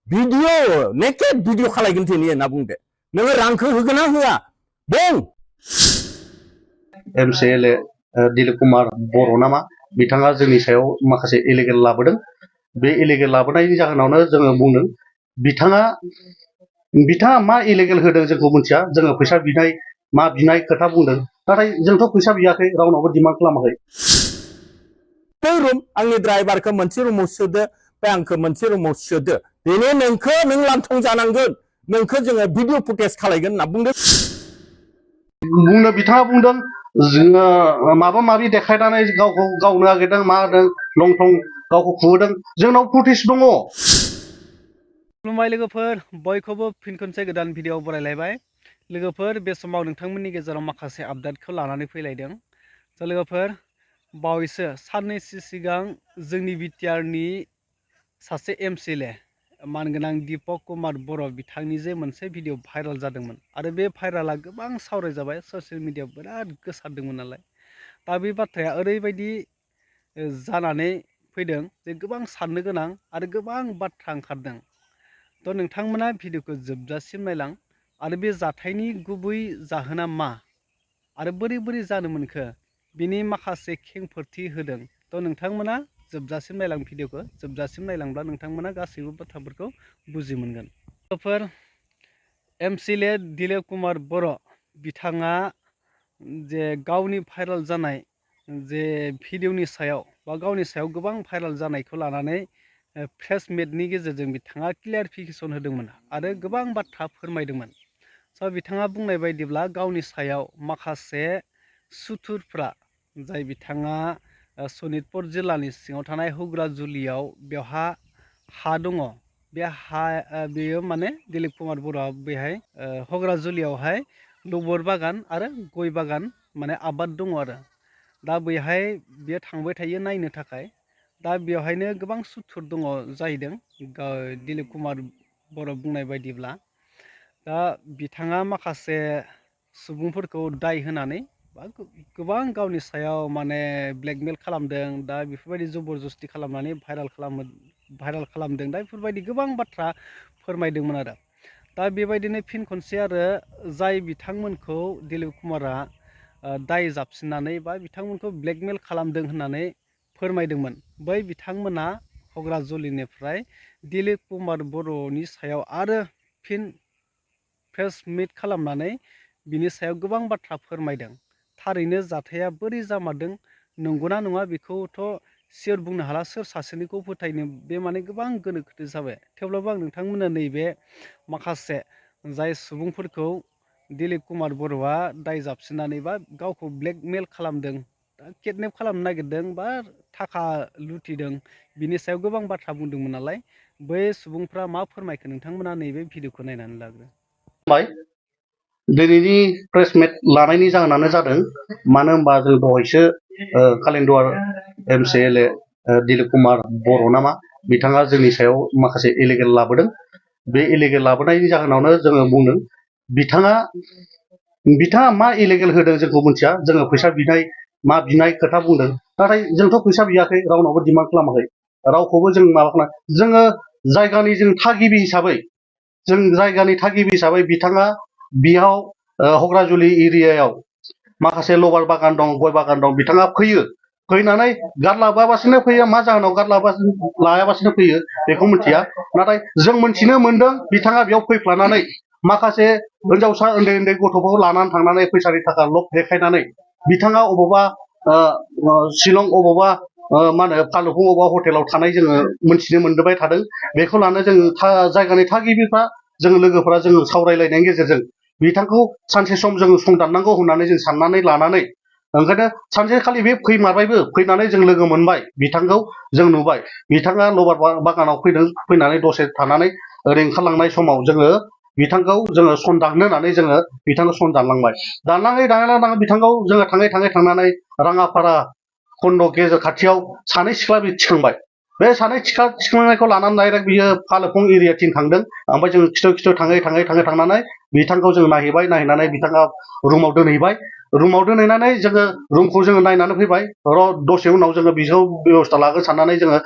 video naked video खालायगोन थेनि होनना बुंदो नोङो रांखौ होगोन ना होआ बुं MCLA दिलीप कुमार बर' नामा बिथाङा जोंनि सायाव माखासे इलिगेल लाबोदों बे इलिगेल लाबोनायनि जाहोनावनो जोङो बुंदों बिथाङा मा इलिगेल होदों जोंखौ मिथिया जोङो फैसा बिनाय मा बिनाय खोथा बुंदों नाथाय जोंथ' फैसा बियाखै रावनावबो डिमान्ड खालामाखै रुम आंनि ड्राइभारखौ मोनसे रुमाव सोदो बे आंखौ मोनसे रुमाव सोदो बेनो नोंखौ नों लांथं जानांगोन नोंखौ जोङो भिडिअ फुटेज खालायगोन होनना बुंदों बिथाङा बुंदों जोङो माबा माबि देखायनानै गावखौ गावनो नागिरदों मा होदों लंथं गावखौ खुहोदों जोंनाव फुटेज दङ खुलुमबाय लोगोफोर बयखौबो फिन खनसे गोदान भिडिअ बरायलायबाय लोगोफोर बे समाव नोंथांमोननि गेजेराव माखासे आपडेटखौ लानानै फैलायदों स' लोगोफोर बावैसो साननैसो सिगां जोंनि बिटिआरनि सासे MCLA मानगोनां दीपक कुमार बर' बिथांनि जे मोनसे भिडिअ भाइराल जादोंमोन आरो बे भाइराला गोबां सावरायजाबाय ससियेल मिडियायाव बिराद गोसारदोंमोन नालाय दा बे बाथ्राया ओरैबायदि जानानै फैदों जे गोबां साननो गोनां आरो गोबां बाथ्रा ओंखारदों थ' नोंथांमोना भिडिअखौ जोबजासिम नायलां आरो बे जाथायनि गुबै जाहोना मा आरो बोरै बोरै जानो मोनखो बिनि माखासे खेंफोरथि होदों थ' नोंथांमोना जोबजासिम नायलां भिडिअखौ जोबजासिम नायलांब्ला नोंथांमोना गासैबो बाथ्राफोरखौ बुजि मोनगोन MCLA दिलीप कुमार बर' बिथाङा जे गावनि भाइराल जानाय जे भिडिअनि सायाव बा गावनि सायाव गोबां भाइराल जानायखौ लानानै प्रेस मिटनि गेजेरजों बिथाङा क्लियारिफिकेसन होदोंमोन आरो गोबां बाथ्रा फोरमायदोंमोन स' बिथाङा बुंनाय बायदिब्ला गावनि सायाव माखासे सुथुरफ्रा जाय बिथाङा सनितपुर जिल्लानि सिङाव थानाय हुग्राजुलियाव बेवहा हा दङ बे हा बेयो माने दिलीप कुमार बर'आ बेहाय हुग्राजुलियावहाय लबर बागान आरो गय बागान माने आबाद दङ आरो दा बैहाय बियो थांबाय थायो नायनो थाखाय दा बेवहायनो गोबां सुथुर दङ जाहैदों दिलीप कुमार बर' बुंनाय बायदिब्ला दा बिथाङा माखासे सुबुंफोरखौ दाय होनानै बा गोबां गावनि सायाव माने ब्लेकमेल खालामदों दा बेफोरबायदि जबरजस्ति खालामनानै भाइराल खालामदों दा बेफोरबायदि गोबां बाथ्रा फोरमायदोंमोन आरो दा बेबायदिनो फिन खनसे आरो जाय बिथांमोनखौ दिलीप कुमारा दाय जाबसिननानै बा बिथांमोनखौ ब्लेकमेल खालामदों होननानै फोरमायदोंमोन बै बिथांमोना हुग्राजुलिनिफ्राय दिलीप कुमार बर'नि सायाव आरो फिन प्रेस मिट खालामनानै बिनि सायाव गोबां बाथ्रा फोरमायदों थारैनो जाथाया बोरै जामारदों नंगौना नङा बेखौथ' सियर बुंनो हाला सोर सासेनिखौ फोथायनो बे माने गोबां गोनो गोथो जाबाय थेवब्लाबो आं नोंथांमोननो नैबे माखासे जाय सुबुंफोरखौ दिलीप कुमार बर'आ दाय जाबसिननानै बा गावखौ ब्लेकमेल खालामदों किडनेप खालामनो नागिरदों बा थाखा लुथिदों बिनि सायाव गोबां बाथ्रा बुंदोंमोन नालाय बै सुबुंफ्रा मा फोरमायखो नोंथांमोना नैबे भिडिअखौ नायनानै लाग्रो दिनैनि प्रेस मिट लानायनि जाहोनानो जादों मानो होनबा जों दहायसो कालिन्दार MCLA दिलीप कुमार बर' नामा बिथाङा जोंनि सायाव माखासे इलिगेल लाबोदों बे इलिगेल लाबोनायनि जाहोनावनो जोङो बुंदों बिथाङा मा इलिगेल होदों जोंखौ मिथिया जोङो फैसा बिनाय मा बिनाय खोथा बुंदों नाथाय जोंथ' फैसा बियाखै रावनावबो डिमान्ड खालामाखै रावखौबो जों माबा खालाम जोङो जायगानि जों थागिबि हिसाबै बिथाङा बियाव हुग्राजुलि एरियायाव माखासे लबार बागान दं गय बागान दं बिथाङा फैनानै गार्ड लाबाबासिनो फैयो मा जाहोनाव गार्ड लायाबासिनो फैयो बेखौ मिथिया नाथाय जों मिथिनो मोनदों बिथाङा बेयाव फैफ्लानानै माखासे हिनजावसा उन्दै उन्दै गथ'फोरखौ लानानै थांनानै फैसानि थाखाय लब देखायनानै बिथाङा अबावबा शिलं अबावबा मा होनो फालुफुं अबावबा हटेलाव थानाय जोङो मिथिनो मोनबाय थादों बेखौ लानो जों जायगानि थागिबिफ्रा जों लोगोफ्रा जों सावरायलायनायनि गेजेरजों बिथांखौ सानसे सम जों सं दाननांगौ होननानै जों साननानै लानानै ओंखायनो सानसेखालि बे फैमारबायबो फैनानै जों लोगो मोनबाय बिथांखौ जों नुबाय बिथाङा लबार बागानाव फैनानै दसे थानानै ओरै ओंखारलांनाय समाव जोङो बिथांखौ जोङो सन दाननो होननानै जोङो बिथांखौ सन दानलांबाय दानलाङै बिथांखौ जोङो थाङै थांनानै राङापारा खन्द गेजेर खाथियाव सानै सिख्ला बि थिखांबाय बे सानै थिखांनायखौ लानानै डाइरेक्ट बियो फालुफुं एरियाथिं थांदों ओमफ्राय जों खिथु थाङै थांनानै बिथांखौ जों नायहैनानै बिथाङा रुमाव दोनहैनानै जोङो रुमखौ जोङो नायनानै फैबाय दसे उनाव जोङो बिखौ बेबस्था लागोन साननानै जोङो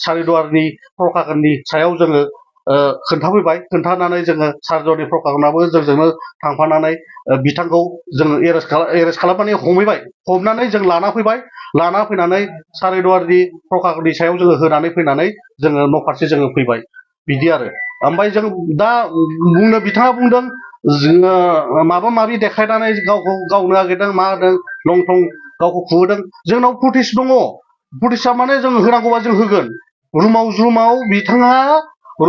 सारिदुवारनि प्रखाखननि सायाव जोङो खोन्थाफैबाय खोन्थानानै जोङो सारजनि प्रकाशनाबो जोंजोंनो थांफानानै बिथांखौ जोङो एरेस्ट खालामनानै हमहैबाय हमनानै जों लाना फैनानै सारिदुवारनि प्रकाशनि सायाव जोङो होनानै फैनानै जोङो न' फारसे जोङो फैबाय बिदि आरो ओमफ्राय जों दा बिथाङा बुंदों जोङो माबा माबि देखायनानै गावखौ गावनो नागिरदों मा होदों लं थं गावखौ खुहोदों जोंनाव फुटेज दङ फुटेजआ माने जों होनांगौबा जों होगोन रुमाव बिथाङा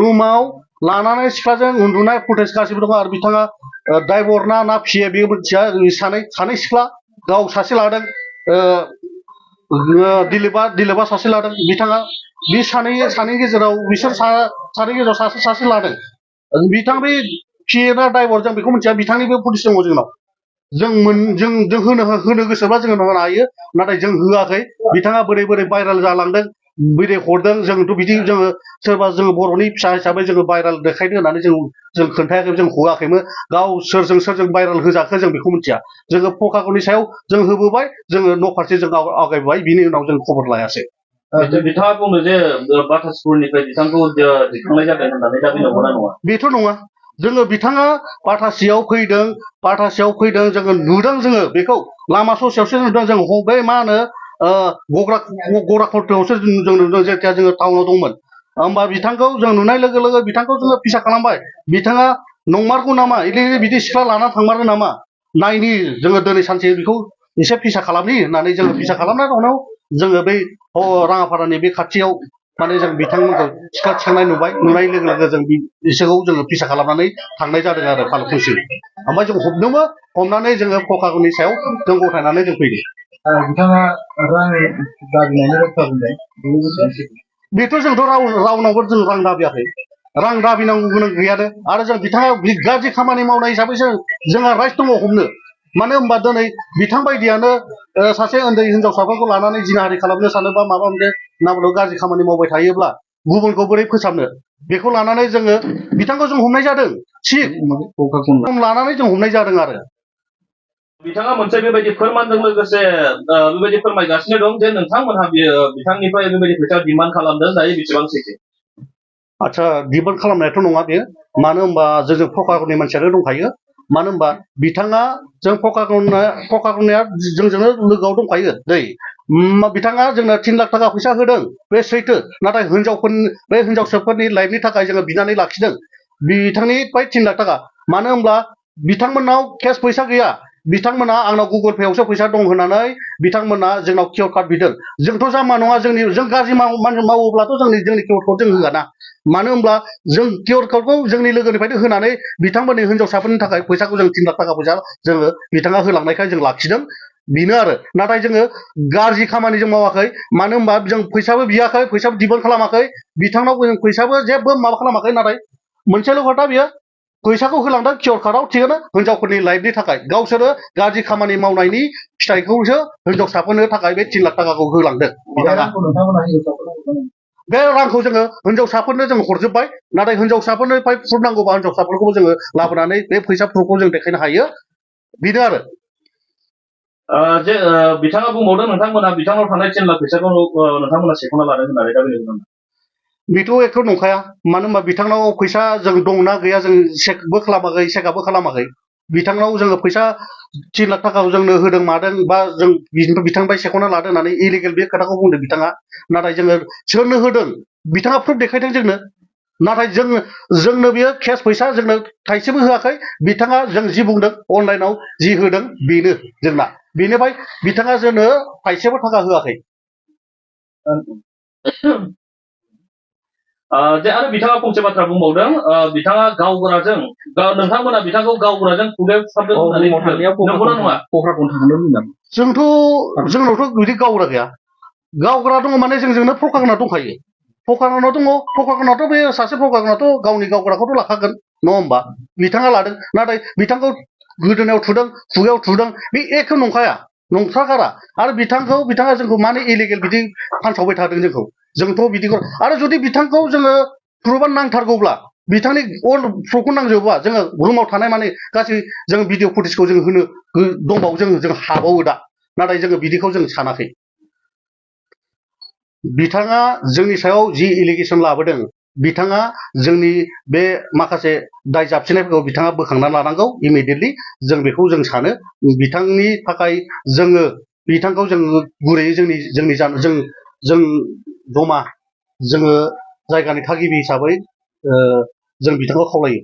रुमाव लानानै सिख्लाजों उन्दुनाय फुटेज गासिबो दङ आरो बिथाङा ड्राइभार ना फिए बे मोनथिया सानै सिख्ला गाव सासे लादों दिलीपआ सासे लादों बिथाङा बे सानै गेजेराव बिसोर सानै गेजेराव सासे लादों बिथां बे फिए ना ड्राइभार जों बेखौ मिथिया बिथांनि बे फुटेज दङ जोंनाव जों होनो गोसोबा जोङो होनो हायो नाथाय जों होआखै बिथाङा बोरै भाइरेल जालांदों बोरै हरदों जोंथ' बिदि जोङो सोरबा जोङो बर'नि फिसा हिसाबै जोङो भाइरेल देखायनो होननानै जों खोन्थायाखै जों होआखैमोन गाव सोरजों भाइरेल होजाखो जों बेखौ मिथिया जोङो प्रकाशननि सायाव जों होबोबाय जोङो न' फारसे जों आवगायबोबाय बिनि उनाव जों खबर लायासै बिथाङा बुङो जे बाटासपुरनिफ्राय बिथांखौ दैखांनाय जादों होननानै दा बे नंगौना नङा बेथ' नङा जोङो बिथाङा बाटासियाव फैदों जोङो नुदों जोङो बेखौ लामा ससेयावसो नुदों जों बै मा होनो गग्राखरथायावसो जों नुदों जेथिया जोङो टाउनाव दंमोन होमबा बिथांखौ जों नुनाय लोगो लोगो बिथांखौ जोङो फिसा खालामबाय बिथाङा नंमारगौ नामा बिदि सिख्ला लाना थांमारो नामा नायनि जोङो दिनै सानसे बेखौ एसे फिसा खालामनि होननानै जोङो फिसा खालामना दंनाव जोङो बै राङापारानि बे खाथियाव माने जों बिथांमोनखौ सिख्ला थिखांनाय नुनाय लोगो लोगो जों बिसोरखौ जोङो फिसा खालामनानै थांनाय जादों आरो फालुफुंसिम ओमफ्राय जों हमनानै जोङो प्रकाशननि सायाव जों गथायनानै जों फैदों बिथाङा रां दाबिनायनि बाथ्रा बुंदों बेथ' जोंथ' रावनावबो जों रां दाबियाखै रां दाबिनांगौ गोनां गैयानो आरो जों बिथाङा गाज्रि खामानि मावनाय हिसाबै जोंहा राइट दङ हमनो मानो होनबा दिनै बिथां बायदियानो सासे उन्दै हिनजावसाफोरखौ लानानै जिनाहारि खालामनो सानोबा माबा मोनसे नामल' गाज्रि खामानि मावबाय थायोब्ला गुबुनखौ बोरै फोसाबनो बेखौ लानानै जोङो बिथांखौ जों हमनाय जादों थिग लानानै जों हमनाय जादों आरो बिथाङा मोनसे बेबायदि फोरमानजों लोगोसे बेबायदि फोरमायगासिनो दं जे नोंथांमोनहा बिथांनिफ्राय बेबायदि फैसा डिमान्ड खालामदों दायो बेसेबां सैथो आदसा डिमान्ड खालामनायाथ' नङा बेयो मानो होनबा जों प्रकाशननि मानसियानो दंखायो मानो होनबा बिथाङा जों प्रकाशननिया जोंजोंनो लोगोआव दंखायो दै बिथाङा जोंनो 3 लाख थाखा फैसा होदों बे सैथो नाथाय हिनजावसाफोरनि लाइफनि थाखाय जोङो बिनानै लाखिदों बिथांनिफ्राय 3 लाख थाखा मानो होनब्ला बिथांमोननाव केस फैसा गैया बिथांमोना आंनाव गुगल पेआवसो फैसा दं होननानै बिथांमोना जोंनाव कियर कार्ड बिदों जोंथ' जाम्बा नङा जों गाज्रि मावोब्लाथ' जोंनि कियर कार्ड जों होआ ना मानो होनब्ला जों कियर कार्डखौ जोंनि लोगोनिफ्रायनो होनानै बिथांमोननि हिनजावसाफोरनि थाखाय फैसाखौ जों 3 लाख थाखा फैसा जोङो बिथाङा होलांनायखाय जों लाखिदों बेनो आरो नाथाय जोङो गाज्रि खामानि जों मावाखै मानो होनबा जों फैसाबो बियाखै फैसाबो डिमान्ड खालामाखै बिथांनाव जों फैसाबो जेबो माबा खालामाखै नाथाय मोनसेल' खोथा बियो फैसाखौ होलांदों कियर कार्डआव थिगानो हिनजावफोरनि लाइफनि थाखाय गावसोरो गाज्रि खामानि मावनायनि फिथाइखौसो हिनजावसाफोरनो थाखाय बे 3 लाख थाखाखौ होलांदों बे रांखौ जोङो हिनजावसाफोरनो जों हरजोब्बाय नाथाय हिनजावसाफोरनिफ्राय प्रुफ नांगौबा हिनजावसाफोरखौबो जोङो लाबोनानै बे फैसा प्रुफखौ जों देखायनो हायो बेनो आरो जे बिथाङा बुंबावदों नोंथांमोना बिथांनाव थानाय 3 लाख फैसाखौ नोंथांमोना सेख'ना लादों होननानै दा बेनो बेथ' एथ' नंखाया मानो होनबा बिथांनाव फैसा जों दंना गैया जों चेकबो खालामाखै चेकआपबो खालामाखै बिथांनाव जोङो फैसा 3 लाख थाखाखौ जोंनो होदों मादों बा जों बिथांनिफ्राय सेख'ना लादों होननानै इलिगेल बे खोथाखौ बुंदों बिथाङा नाथाय जोङो सोरनो होदों बिथाङा प्रुफ देखायदों जोंनो नाथाय जोंनो बियो केस फैसा जोंनो थाइसेबो होआखै बिथाङा जों जि बुंदों अनलाइनाव जि होदों बेनो जोंना बेनिफ्राय बिथाङा जोंनो थाइसेबो थाखा होआखै जे आरो बिथाङा फंसे बाथ्रा बुंबावदों बिथाङा गावबुराजों नोंथांमोना बिथांखौ गावबुराजों खुगायाव सुथाबदों होननानै नंगौना नङा जोंनावथ' बिदि गावग्रा गैया गावग्रा दङ माने जोंजोंनो प्रकाशना दंखायो प्रकाशनाव दङ प्रकाशनाथ' बे सासे प्रकाशनाथ' गावनि गावग्राखौथ' लाखागोन नङा होमबा बिथाङा लादों नाथाय बिथांखौ गोदोनायाव थुदों खुगायाव थुदों बे एखे नंखागारा आरो बिथाङा जोंखौ मानो इलिगेल बिदि फानसावबाय थादों जोंथ' बिदिखौ आरो जुदि बिथांखौ जोङो प्रुफआ नांथारगौब्ला बिथांनि अल प्रुफखौ नांजोबोबा जोङो रुमाव थानाय माने गासै जों भिडिअ फुटेजखौ जों होनो दंबावो जों हाबावो दा नाथाय जोङो बिदिखौ जों सानाखै बिथाङा जोंनि सायाव जि एलिगेसन लाबोदों बिथाङा जोंनि बे माखासे दाय जाबसिननायफोरखौ बिथाङा बोखांना लानांगौ इमिडियेटलि जों बेखौ जों सानो बिथांनि थाखाय जोङो बिथांखौ जों गुरैयै जों जमा जोङो जायगानि थागिबि हिसाबै जों बिथांखौ खावलायो